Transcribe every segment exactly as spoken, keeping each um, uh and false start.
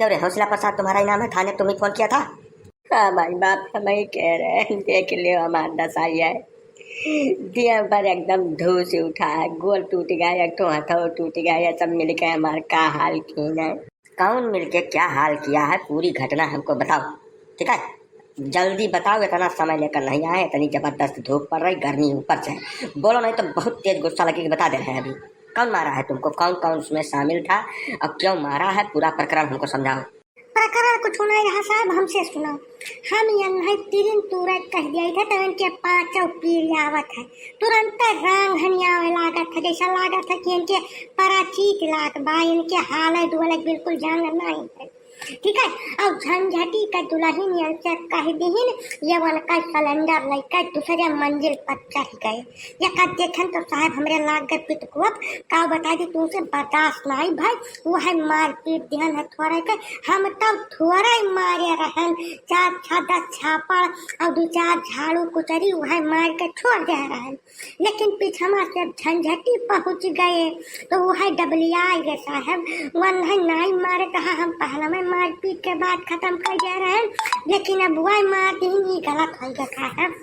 अरे हौसला प्रसाद तुम्हारा ही नाम है, थाने तुम्हें फोन किया था। हाँ माई बाप, हम ही कह रहे हैं, देख लियो हमार दशा ये है। दिन भर एकदम धूस उठा है, गोड़ टूट गया, एक ठो हथौ टूट गया, ये सब मिलके हमार का हाल किए हैं। कौन मिलके क्या हाल किया है, पूरी घटना हमको बताओ, ठीक है? जल्दी बताओ, इतना समय लेकर नहीं आए, इतनी जबरदस्त धूप पड़ रही, गर्मी ऊपर से है। बोलो नहीं तो बहुत तेज गुस्सा लगेगी, बता दे रहे हैं अभी। कौन मारा है तुमको, कौन कौन उसमें शामिल था और क्यों मारा है, पूरा प्रकरण हमको समझाओ। प्रकरण कुछ नहीं रहा साहब, हमसे सुनो। हम यन्है तीन तूरे कह दिए थे तो इनके पांचों पीर आवत है, तुरंत रांग हनियावे लागत है, जैसा लागत है कि इनके पराचीत लाग बा, इनके हालत डुअलत बिल्कुल जान नहीं है, ठीक है? और झंझटी का दुल्हन इनसे कह दिहिन, ये उनका सिलेंडर लेकर दूसरे मंजिल पर चढ़ गए। ये का देखन तो साहब हमरे लाग गए पितकुअप, का बता दी तुमसे बर्दाश्त नहीं भाई, वो है मारपीट दिहन है थोड़े के, हम तो थोड़ा ही मारे रहन, चार छह दस छापड़ और दो चार झाड़ू कुचरी वह मार के छोड़ दे रहन, लेकिन पिछवा से झंझटी पहुंच गए तो वह डबलिया गए साहब, वह नहीं मारे कहा हम पहला में मारपीट के बाद खत्म कर दे रहन, लेकिन अब वह मार दिन ये गलत हो गया साहब।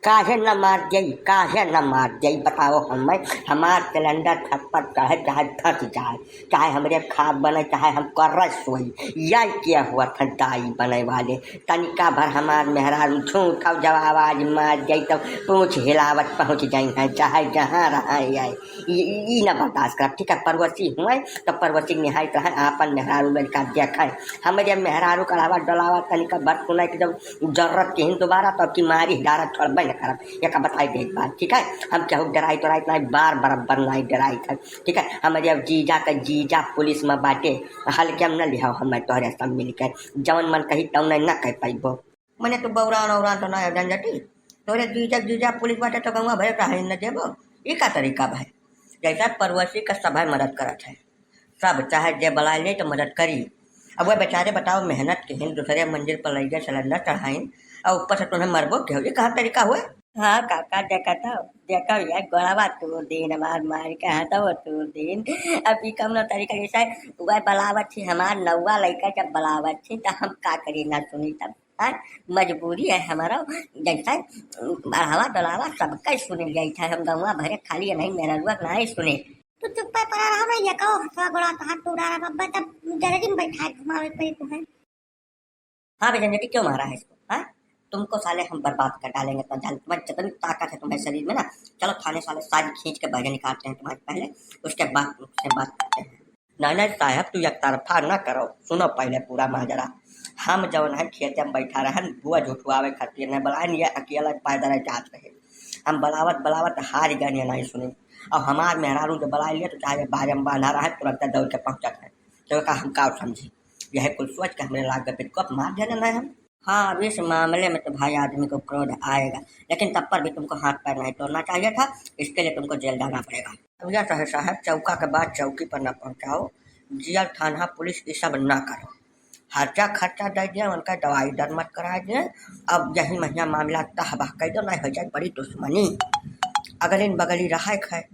काहे न मार देई, काहे न मार देई, बताओ हमें। हमार सिलेंडर छत पर चढ़े, चाहे धस जाए, चाहे हमरे खाद बने, चाहे हम कर सोई, यही के हुआ था दाई बने वाले। तनिका भर हमार मेहरारू झूठ और जवाब आज मार जाई, तो पूछ हिलावत पहुँच जाई हैं, चाहे जहाँ रहा है। ई, ई, ई न बर्दाश्त कर, ठीक है? पड़ोसी हुए तो पड़ोसी निहायत रहे, आपन मेहरारू लड़का देखे। हमरे मेहरारू कढ़ावा डोलावा तनिका भर सुनाई कि जब जरूरत के हिन दोबारा, तो अब की मारी डारा छोड़बे न करब, एका बताई दे एक बार, ठीक है? हम केहू डराई तो राइत नहीं, बार बराबर नहीं डराई था, ठीक है? हमरे अब जीजा का जीजा पुलिस में बाटे, हल्के में न लिहाओ, हम तोहरे सब मिल के जवन मन कही तवन न कह पाइबो। मने तू बौरान औरान तो ना है झंझटी, तोहरे जीजा जीजा पुलिस बाटे तो गौवा भरे का है न देबो, ई का तरीका भाई? जैसा पड़ोसी का सभा मदद करत है, सब चाहे जे बलाए ले तो मदद करी। अब वह बेचारे बताओ, मेहनत के हिन दूसरे मंजिल पर लई गए सिलेंडर चढ़ाइन, और ऊपर से तुम्हें मरबो के हो, ये कहाँ तरीका हुआ? हाँ काका, देखा तो, देखा यार, गोड़वा तोड़ दीन, हमार मार के हाथवा तोड़ दीन। अब ई कौनो तरीका, जैसे वह बलावत थी, हमार नौवा लइका जब बलावत थी, तो हम का करी, ना सुनी तब। हाँ, मजबूरी है हमारा, जैसे बढ़ावा डोलावा सबका सुन जाई था, हम गौवा भरे खाली नहीं मेहरारुआ नहीं सुने। तू चुप्पे पड़ा रहा, मैं ये कहो, हथवा गोड़ा तो हाथ टूटा रहा, बब्बा तब जल्दी में बैठा है, घुमावे पड़ी तुम्हें। हाँ बे झंझटी, क्यों मारा है इसको? हाँ, तुमको साले हम बर्बाद कर डालेंगे, इतना जान, तुम्हारी जितनी ताकत है तुम्हारे शरीर में ना। चलो थाने साले, सारी खींच के बहरे निकालते हैं तुम्हारी पहले, उसके बाद उससे बात करते हैं। नहीं नहीं साहब, तू एक तरफा ना करो, सुनो पहले पूरा माजरा। हम जौन है खेते में बैठा रहन, बुआ झुठुआवे खातिर नहीं बलाइन, ये अकेला पैदल जात रहे। हम बलावत बलावत हार गए, ये नहीं सुनी। और हमार मेहरारू जो बलाइ लिया तो चाहे बाहर में बांधा रहा है, तुरंत दौड़ के पहुंचत है। तो का हम का समझी, यह कुल सोच के हमरे लाग गए, फिर को मार देना नहीं हम। हाँ, अब इस मामले में तो भाई आदमी को क्रोध आएगा, लेकिन तब पर भी तुमको हाथ पैर नहीं तोड़ना चाहिए था, इसके लिए तुमको जेल जाना पड़ेगा। अब यह कहे साहब, चौका के बाद चौकी पर ना पहुंचाओ, जेल, थाना, पुलिस, ये सब ना करो। हर्चा खर्चा दे दिए, उनका दवाई दरमत करा दिए। अब यही महीना मामला तह बह कर दो, नहीं हो जाए बड़ी दुश्मनी। अगलिन बगली रहे है।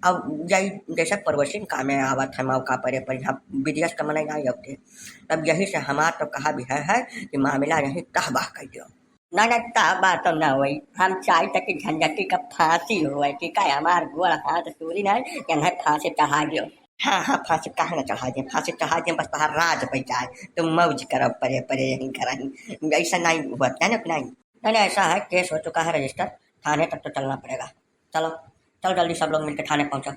अब यही जैसे पड़ोसिन कामे आवत है मौका परे पर, यहाँ विदेश का मनई नहीं होते। तब यही से हमार तो कहा भी है, है कि मामला यही तह बह कर दो। ना, ना, तहबा तो ना होई। हम चाही त कि झंझटी का फांसी होए, ठीक है? हमार गोड़ हाथ सूरी ना, इन्हें फांसी चढ़ा दियो। हाँ, हाँ, फांसी काहे ना चढ़ा दे, फांसी चढ़ा दे, बस तोहार राज बन जाए, तुम मौज करो परे परे यहीं घर ही। ऐसा नहीं हुआ, है ना कि नहीं? नहीं, नहीं, ऐसा है, केस हो चुका है रजिस्टर, थाने तक तो चलना पड़ेगा। चलो, चलो जल्दी सब लोग मिलकर थाने पहुंचो।